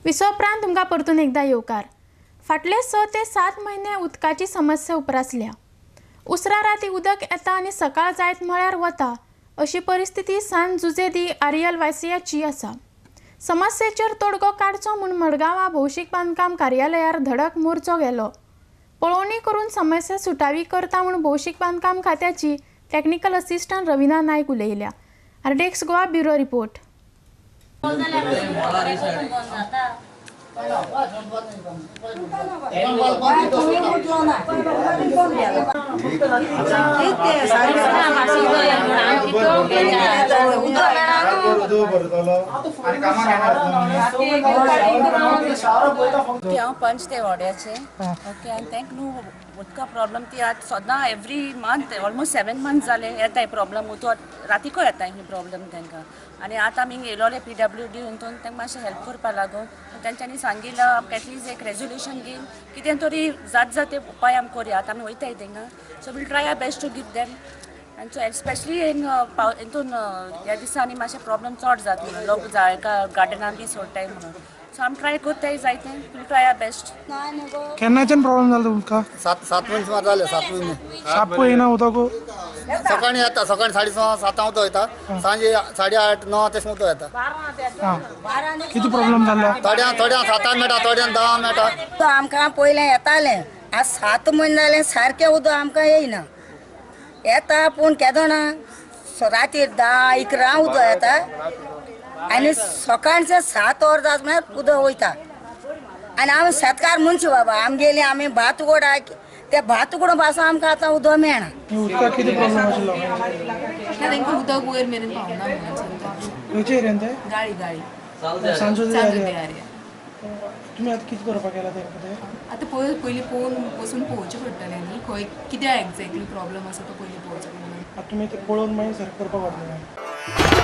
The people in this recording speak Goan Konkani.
विसोपरांत तुमकां परतून एकदा येवकार. फाटले 6 ते 7 म्हयने उदकाची समस्या उप्रासल्या. उसरा राती उदक येता आनी सकाळ जायत म्हळ्यार वता अशी परिस्थिती सान जुजे दी आरियल वायसियाची आसा. समस्येचेर तोडगो काडचो म्हूण मडगांवां भौशीक बांदकाम कार्यालयार धडक मोर्चो गेलो. पळोवणी करून समस्या सुटावी करता म्हूण भौशीक बांदकाम खात्याची टॅक्निकल असिस्टंट रवीना नायक उलयल्या. RDX Goa bureau report. हांव पंच ते वाड्याचे. ओके, आनी तांकां न्हू उदका प्रॉब्लम ती आतां सदां एवरी मंथ ऑलमोस्ट 7 मंथ्स जाले येताय प्रॉब्लम. उदक रातीकूय येता ही प्रॉब्लम तांकां. आनी आतां आमी येयलोले PWD हितून तांकां मातशें हेल्प करपा लागून तेंच्यांनी सांगिलां आमकां एटलीस्ट एक रेजोल्युशन घेवन कितें तरी जात जाते उपाय आमी करुया. आतां आमी वयताय थिंगा, so we'll try our best to give them. आनी सो एस्पेशली हितून ह्या दिसांनी मातशें प्रॉब्लम चड जाता म्हणून लोक जायका गार्डनान बी सोडटाय म्हणून. सो आमी ट्राय करताय जायते, वील ट्राय our best. केन्नाच्यान प्रॉब्लम जालो तुमकां? 7 म्हयने सुमार जाले. 7 म्हयने साप्प येयना उदक. सकाळीं येता, सकाळीं 6:30 7 उदक येता, सांजे 8:30 9 तशें उदक येता. कितें प्रॉब्लम जाल्लो? थोड्यांक थोड्यांक 7 मेळटा, थोड्यांक 10 मेळटा. आमकां पयलें येतालें, आज 7 म्हयने जालें सारकें उदक आमकां येयना. येता पूण केदोना रातीर 10 11 उदक येता आनी सकाळचें 7 वर जाता म्हळ्यार उदक वयता. आनी आमी शेतकार मनशां बाबा, आमगेली आमी भात उगडा, ते भात उगडून पासून आमकां आतां उदक मेळना. उदकाक कितें प्रॉब्लम आशिल्लो? ना, तांकां उदक वयर मेरेन पावना. खंयचे एरियन ते? गाळी गाळी सांजोदे एरिया. तुमी आतां कितें करपाक गेला तांकां ते? आतां पयलीं पळोवन वचून पळोवचें पडटलें न्ही, खंय कित्याक एग्जॅक्टली प्रॉब्लम आसा तो पयलीं पळोवचो पडटलो. आतां तुमी ते पळोवन मागीर सारकें करपाक वतले.